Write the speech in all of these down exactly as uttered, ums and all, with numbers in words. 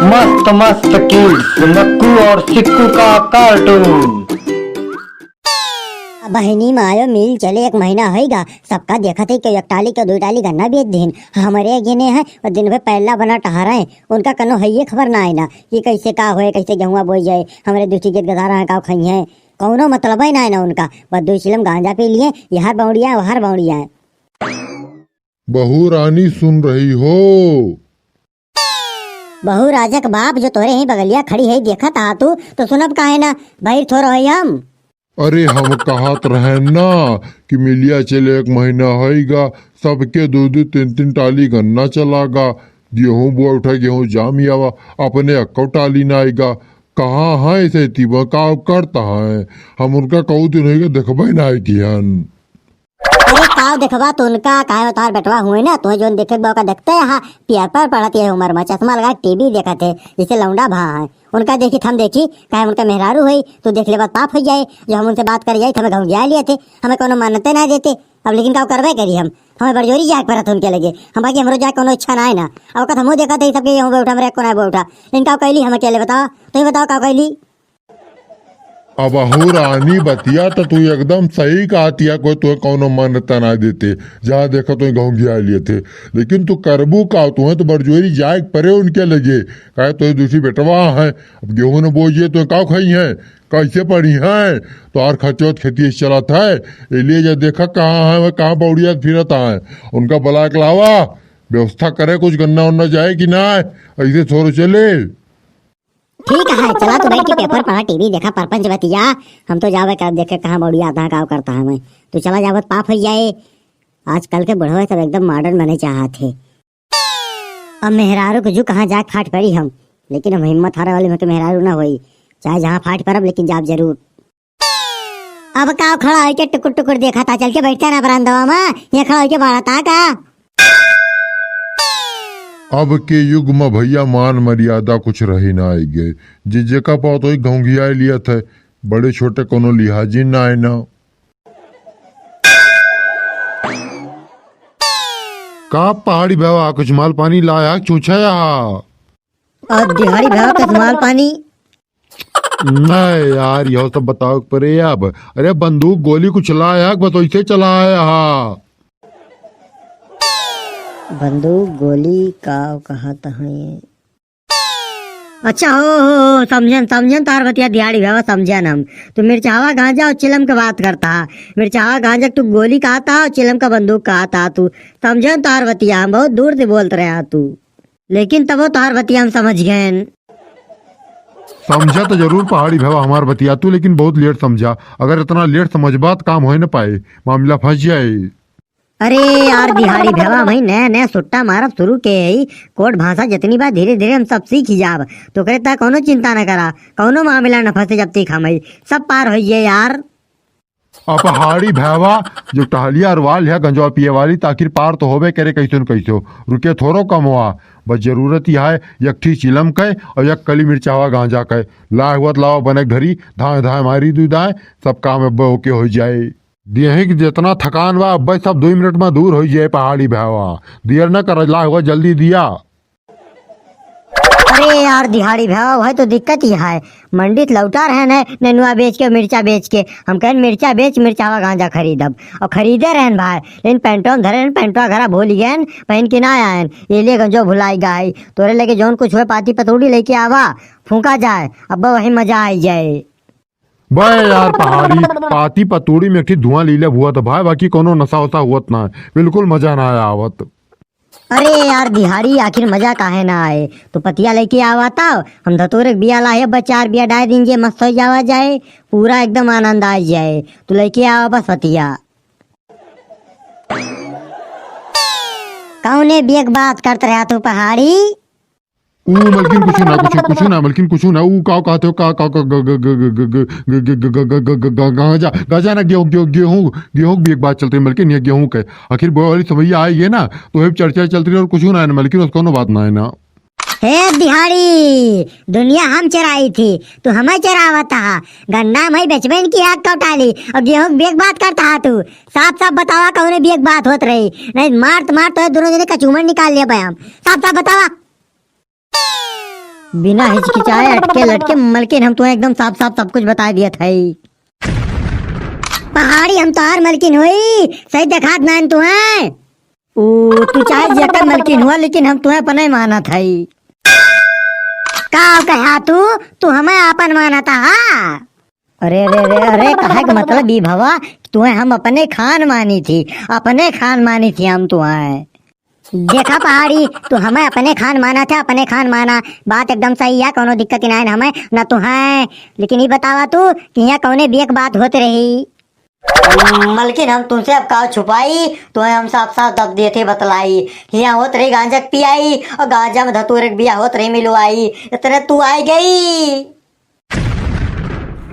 मस्त मस्त किड्स, मक्कू और सिक्कू का कार्टून। बहिनी मायो, मिल चले एक महीना होइगा, सबका देखत है कि एक टाली के दुइ टाली गन्ना बेच देहिन। हमरे गिने हैं और दिन भर पैला बना टहरे हैं, उनका कनो हइये खबर ना आए ना कि कैसे का होए, कैसे गेहुआ बोई जाए, हमरे दूसरी खेत गधारा हैं का खइहें, कौनो मतलबे ना आए ना उनका। बस दुइ चिलम गांजा पी लिए, यहर बौड़िया, वहर बौड़िया। बहू रानी सुन रही हो? बहू राजा के बाप जो तोरे ही बगलिया खड़ी है, देखत आ तू, तो सुनब काहे ना? बहिर थोर होई हम। अरे हम कहत रहेन ना कि मिलिया चले एक महीना होइगा, सबके दो दो तीन तीन टाली गन्ना चलागा, गेहूं बोए उठा, गेहूं जाम आवा, अपने अक्को टाली ना आइगा। कहाँ है से तिबा का करता है? हम उनका कऊ दिन होइगा देखबे ना आए किहन। अरे काव देखबा तू उनका, काहे वो तोहार बेटवा हुए ना, तुहे जोन देखे बा ओका देखते यहाँ पेपर पढ़त है उमर में, चश्मा लगा टीवी देखत है, जैसे लौंडा भा है। उनका देखी त हम देखी, काहे उनका मेहरारू होई, तू देख लेबा पाप हो जाए, जो हम उनसे बात कर जाए, त हमें घौंघिया लिए थे, हमें कोनो मान्यते ना देते। अब लेकिन का करबे करी हम, हमें बरजोरी जाए के परत उनके लगे, हम बाकी हमरो जाए कोनो इच्छा ना है ना। अब कत हमहू देखत है सबके यहाँ बैठा, हमरे को ना बैठा, लेकिन का कैली हम अकेले बताओ, तू ही बताओ का कैली। अब अहू रानी बतिया त तू एकदम सही कहतिया, कोई तुहे कौनो मान्यता ना देते, जहाँ देखो तुहे घौंघिया लिए थे। लेकिन तू करबू का, तुहे तो बरजोरी जाए के परे उनके लगे, काहे तुहे दूसरी बेटवा है, अब गेहूं न बोइए तो का खाई है, कैसे पड़ी है, तो आर खर्चो खेती से चलत है, ए लिए जा देखा कहाँ है, वह कहाँ बौड़िया फिरत है, उनका बुला के लावा, व्यवस्था करे कुछ गन्ना उन्ना जाए कि ना, ऐसे थोड़ो चले। ठीक है, चला तू बैठ के पेपर पढ़ा, टीवी देखा, परपंच बतिया। हम तो जावे का देखे कहाँ बौड़िया आता है, का करता है मैं। तू चला जावत पाप हो जाए। आजकल के बुढ़वे सब एकदम मॉडर्न बने चाहत है। अब मेहरारू के जू कहाँ जाके फाट पड़ी हम, लेकिन हम हिम्मत हारे वाली में के मेहरारू ना होई, चाहे जहाँ फाट पड़ब लेकिन जाब जरूर। अब का खड़ा होके टुकुर टुकुर देखा था, चल के बैठता ना बरामदवा में, यहाँ खड़ा होके बाढ़ता का? अब के युग में भैया मान मर्यादा कुछ रही ना आइ गए। जे जेका पावत वही घौंघियाए लियत है, बड़े छोटे कोनो लिहाजी ना आए ना। का पहाड़ी भैया कुछ माल पानी लाया चूछा या? अब दिहाड़ी भैया कुछ माल पानी। नहीं यार, यह सब बताओ के परे अब। अरे बंदूक गोली कुछ लाया, बस वैसे चलाया हा। बंदूक गोली का कहत हैं? अच्छा हो, हो, हो, समझन, समझन तार बतिया दिहाड़ी भैया, समझन हम। तू मिर्चावा गांजा और चिलम के बात करता हा। मिर्चावा गांजा के तू गोली कहता हा और चिलम का बंदूक कहता हा तू। समझन तार बतिया, हम बहुत दूर से बोलत रहे हा तू। लेकिन तबो तोहार बतिया हम समझ गएन। समझा तो जरूर पहाड़ी भैया हमार बतिया तू, लेकिन बहुत लेट समझा। अगर इतना लेट समझबा तो काम होए न पाए, मामला फंस जाए। अरे यार दिहाड़ी भैया, हम ही नया नया सुट्टा मारब शुरू के ही, कोड भाषा जितनी बा धीरे धीरे हम सब सीख ही जाब। तो करे ता कौनो चिंता न करा, कौनो मामला न फंसे जब तक हम ही सब पार होई जाए यार। अब पहाड़ी भैवा, जो टहलिया अरवाल है गंजवा पिए वाली, त आखिर पार तो होबे करे कैसो न कैसो। रुके थोड़ो कमवा, बस जरूरत ही है एक ठी चिलम के और एक कली मिर्चावा गांजा के। लाए हुआ त लावा बने घरी, धाए धाए मारी दू दाए, सब काम अब ओके हो जाए। देही के जितना थकान बा, अब सब दो मिनट में दूर हो जाए पहाड़ी भैवा। देर न कर, लाए हुआ जल्दी दिया। अरे यार दिहाड़ी भैया, वह तो दिक्कत ही है। मंडी त लौटा रहे हैं नेनुआ बेच के, मिर्चा बेच के। हम कहन मिर्चा बेच, मिर्चावा गांजा खरीदब। और खरीदे रहन भाई, लेकिन पैंटवा में धरे रहन, पैंटवा घरा भूल गए, पहन के ना आयन। ये लिए गंजो भुलाई गाय। तोरे लगे जौन कुछ हुए पाती पतोड़ी लेके आवा, फूंका जाए, अब वही मजा आई जाए। बे यार पहाड़ी, पाती पतोड़ी में एक ठी धुआं लीले हुआ था भाई, बाकी कोनो नशा वशा हुआ ना है, बिल्कुल मजा ना आया आवत। अरे यार दिहाड़ी, आखिर मजा काहे ना आए? तू पतिया लेके आवा ता, हम धतूरे के बिया लाए, बस चार बिया डाल दीन जे मस्त हो जावा जाए, पूरा एकदम आनंद आ जाए। तू लेके आवा बस पतिया। कौने बिया के बात करत रहा तू पहाड़ी? ऊ मलकिन कुछ ना, कुछ, कुछ ना मलकिन, कुछ ना। ऊ का कहते हो, का, का, का, ग-, ग-, ग-, ग-, ग-, ग-, ग-, ग-, ग-, ग-, ग-, गांजा, गांजा ना, गेहूं, गेहूं, गेहूं, गेहूं, गेहूं की एक बात चलते हैं मलकिन, ये गेहूं के। आखिर बोए वाली समैया आई है ना, तो वही चर्चा चलती रही और कुछ ना है ना मलकिन, उसको कोनो बात ना है ना। हे दिहाड़ी, दुनिया हम चराई थी, तू हमें चरावत हा। गन्ना में बेचबे न की आग कौटाली और गेहूं के बेग बात करता हा तू। साफ साफ बतावा कौने बेग बात होत रही, नहीं मार तो मार तो दोनों जने कचूमर निकाल लिया बयाम। साफ साफ बतावा। बिना हिचकिचाए, अटके लटके, मलकिन, हम तुहें एकदम साफ साफ सब कुछ बताइ दियत हई। पहाड़ी, हम तोहार मलकिन होई, सही देखात नाइन तुहें। ऊ, तू चाहे जेकर मलकिन हुआ, लेकिन हम तुहें अपने मानत हई। का कहा तू? तू हमें आपन मानत हा? अरे, अरे, अरे, अरे, कहे के मतलब ई भवा, तुहें हम अपने खान मानी थी, अपने खान मानी थी हम तुहें। देखा पहाड़ी, तू हमें अपने खान माना था, अपने खान माना, बात एकदम सही है, कौनो दिक्कत ही ना है हमें, ना तुहें। लेकिन ई बतावा तू कि यहाँ कौने बिया के बात होत रही? मलकिन, हम तुमसे अब का छुपाई, तुहें हम साफ साफ दब दिए थे बतलाई। हियाँ होत रही गांजा के पियाई और गांजा में धतूरे के बिया होत रही मिलवाई, इतने तू आई गई।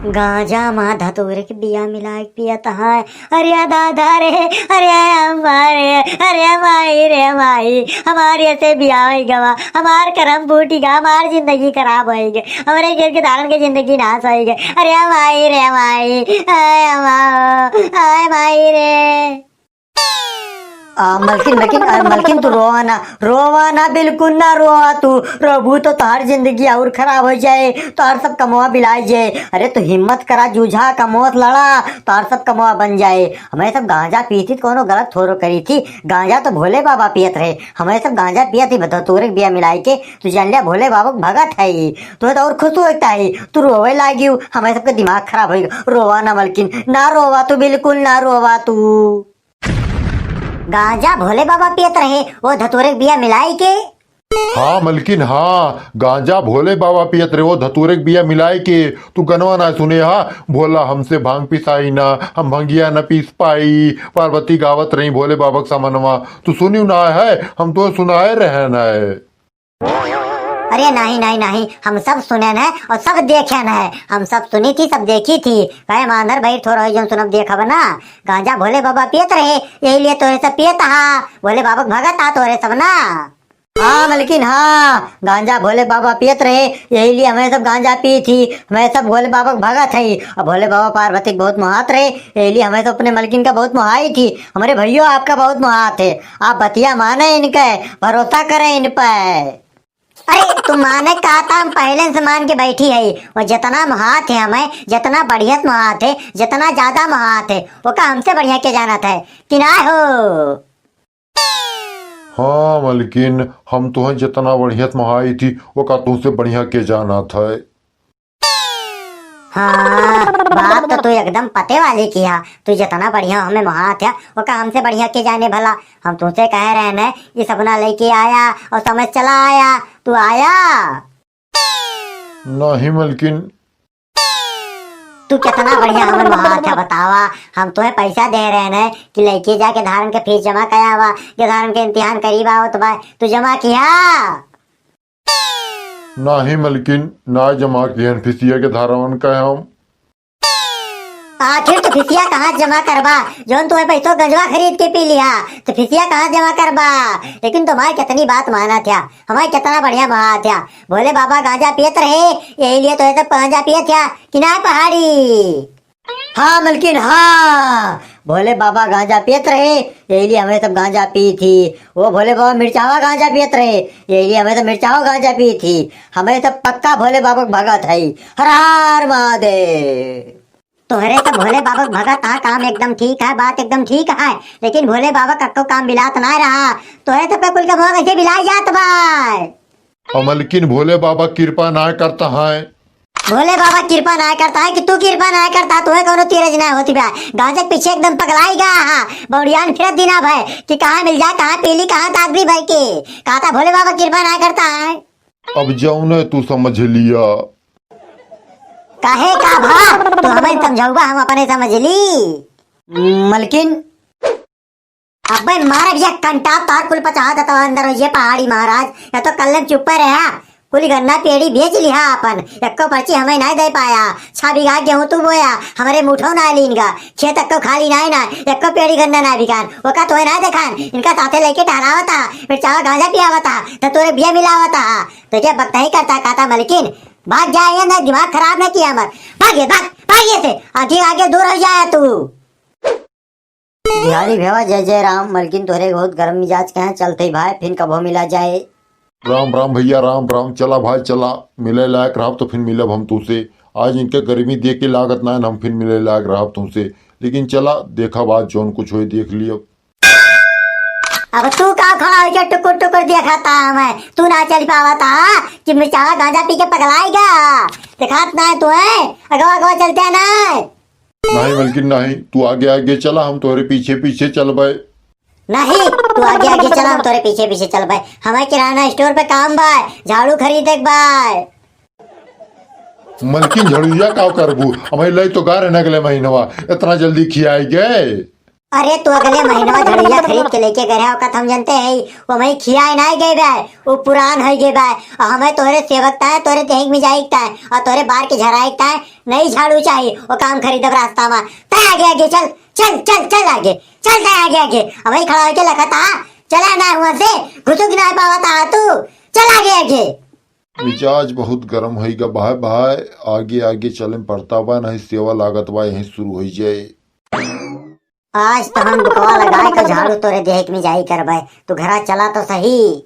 गांजा मा धतूरे के बिया मिलाइ के पियत है। अरे दादा रे, अरे अम्मा रे, अरे माई रे माई, हमार ऐसे बिया होइ गवा, हमार करम फूटी गा, हमार जिंदगी खराब होइ गई, हमरे घर के धारन के जिंदगी नाश होइ गई। अरे माई रे माई, अरे अम्मा, अरे माई रे। आ, मलकिन, मलकिन, आ, मलकिन, तू रोवा ना, रोवा ना, बिल्कुल ना रोवा तू। रोबू तो तोहार जिंदगी और खराब होइ जाए, तोहार सब कमवा बिलाइ जाए। अरे, तू हिम्मत करा, जूझा, कमवा से लड़ा, तोहार सब कमवा बन जाए। हमें सब गांजा पीती तो कौनो गलत थोड़ो करी थी। गांजा तो भोले बाबा पियत रहे, हमें सब गांजा पियत ही धतूरे के बिया मिलाइ के। तू जान लिया, भोले बाबा के भगत है ही। तू तो और खुश होता है, तू रोवे लागियो, हमें सबके दिमाग खराब होइगा। रोवा ना मलकिन, ना रोवा तू, बिल्कुल ना रोवा तू। गांजा भोले बाबा पियत रहे, वो धतूरे के बिया मिलाई के। हाँ मलकिन, हाँ, गांजा भोले बाबा पियत रहे, वो धतूरे के बिया मिलाई के। तू गनवा ना सुने हा, भोला हमसे भांग पिसाई ना, हम भंगिया न पीस पाई, पार्वती गावत रही भोले बाबा के समनवा। तू सुनियो ना है, हम तो सुनाए रहे ना है। अरे नहीं, नहीं, नहीं, हम सब सुनेन है और सब देखेन है। हम सब सुनी थी, सब देखी थी। कहे मांदर भाई थोड़ा ही जौन सुनब देखब ना। गांजा भोले बाबा पियत रहे, यही लिए तोरे सब पियत हा। भोले बाबा के भगत हा तोरे सब ना। हाँ मलकिन, हाँ, गांजा भोले बाबा पियत रहे, यही लिए हमें सब गांजा पी थी। हमें सब भोले बाबा के भगत है। और भोले बाबा पार्वती के बहुत मोहात रहे, यही लिए हमें सब अपने मलकिन का बहुत मोहाई थी। हमारे भैया आपका बहुत मोहात है। आप बतिया माने इनके, भरोसा करें इन पे। अरे, तू माने का था, हम पहले से मान के बैठी है। वो जितना मोहात है हमें, जितना बढ़िया से मोहात है, जितना ज्यादा मोहात है, वो का हमसे बढ़िया के जानत है कि ना हो? हाँ मलकिन, हम तुहें जितना बढ़िया से मोहाई थी, वो का तुमसे बढ़िया के जानत है? हाँ, बात तो तू एकदम पते वाली किहा। तू जितना बढ़िया हमें मोहात है, वो का हमसे बढ़िया के जाने भला। हम तुमसे कहे रहे न, ये सपना लेके आया और समझ चला आया। तू आया? नहीं मलकिन। तू कितना बढ़िया हमें मोहात है बतावा। हम तुहें पैसा दे रहे न कि लेके जाके धारन के फीस जमा करावा, कि धारन के इम्तिहान करीब आवत बा, तू जमा किहा? नाही मलकिन, ना जमा किहन फिसिया के धारवन का हम। आखिर तू फिसिया कहाँ जमा करबा, जौन तुहें पैसो गंजवा खरीद के पी लिहा, तो फिसिया कहाँ जमा करबा? लेकिन तुम्हारी कितनी बात माना था, हमारे कितना बढ़िया मोहा था। भोले बाबा गांजा पियत रहे, यही लिए तो ये सब गांजा पियत था कि ना पहाड़ी। हाँ मलकिन, हाँ, भोले बाबा गांजा पियत रहे, यही लिए हमें सब गांजा पी थी। वो भोले बाबा मिर्चावा गांजा पियत रहे, यही लिए हमें सब मिर्चावा गांजा पी थी। हमें सब पक्का भोले बाबा के भगत है। हर हर महादेव। तोहरे सब भोले बाबा के भगत हा, काम एकदम ठीक है, बात एकदम ठीक है, लेकिन भोले बाबा कक्को काम बिलात ना रहा। तोहरे सब का कुल के मुँह कैसे बिलाई जात बा? अमलकिन, भोले बाबा कृपा ना करता है। भोले बाबा कृपा ना करता है कि तू कृपा ना करता, तोहे कौनो तीरज ना होती बा। गांजे के पीछे एकदम पगलाई गा हा, बौड़ियान फिरत दिना भय कि कहाँ मिल जाए, कहाँ पीली, कहाँ ताकबी भय के। कहता भोले बाबा कृपा ना करता है। अब जौने तू समझ लिया। काहे का भा? तू हमें समझौबा, हम अपने समझ ली। मलकिन, अबे मारब ये कंटा तार कुल पचास देता अंदर हो ये पहाड़ी महाराज, या तो कल्ले में चुप्पे रहा। कुल गन्ना पेड़ी बेच लिहा अपन, एको पर्ची हमें नहीं दे पाया। छह बीघा गेहूं तू बोया, हमारे मुठो ना लीन गा, खेत एको खाली नहीं ना, एको पेड़ी गन्ना ना बिकान, ओका तोहे नहीं देखान, इनका साथे लेके टहरावता, फिर चावा गांजा पियावता, तो तोरे बिया मिलावता, तो क्या बकता ही करता कहता मलकिन, भाग जाए ये ना, दिमाग खराब ना किया मत, भाग ये, भाग, भाग ये से, आगे आगे दूर हो जाए तू। बिहारी भेवा जय जय राम, मलकिन तोहरे बहुत गरम मिजाज के हैं, चलते ही भाई, फिन कबो मिला जाए। राम राम भइया, राम राम। चला भाई चला, मिले लायक रहब तो फिर मिलब हम तुसे। आज इनके गर्मी देख के लागत नाहीं हम फिर मिले लायक रहब तुसे, लेकिन चला देखब आज जौन कुछ होई देख लियब। अब तू का खड़ा होइके टुकुर टुकुर देखत हा हमें? तू ना चल पावत हा कि मिर्चावा गांजा पी के पगलाइगा? देखात नाहीं तू है, अगवा अगवा चलते हैं ना। नाहीं मलकिन नाहीं, तू आगे आगे चला, हम तोहरे पीछे पीछे चलबे। नाहीं, तू आगे आगे चला, हम तोहरे पीछे पीछे चलबे। हमें किराना स्टोर पे काम बा, झाड़ू खरीदे के बा। मलकिन, झाड़ुइया का करबू? हमें लई तो गा रहे न अगले महीनवा, इतना जल्दी खियाई गए। अरे, तू अगले महीनवा झाड़ुइया खरीद के लेके गए रहे, ओकत हम जानते हैं, वो हमें खियाए नाहीं गए बे, वो पुरान होइ गए बे। और हमें तोहरे सेवक ताय, तोहरे देख में जाए ताय, और तोहरे बार के झराए ताय, नई झाड़ू चाहिए, वो काम खरीदब रास्ता में। तय आगे आगे चल, चल चल चल आगे, चल तय आगे आगे। अब वही खड़ा होके लखत हा, चला ना हुआ से, घुसुक ना पावत हा तू, चल आगे आगे। मिजाज बहुत गरम होइगा भाई, भाई आगे आगे चले में पड़ता बा, नहीं सेवा लागत बा यहीं शुरू हो जाए। आज तो हम बुकवा लगाए के झाड़ू तोरे देह में जाई करबे, तू घरा चला तो सही।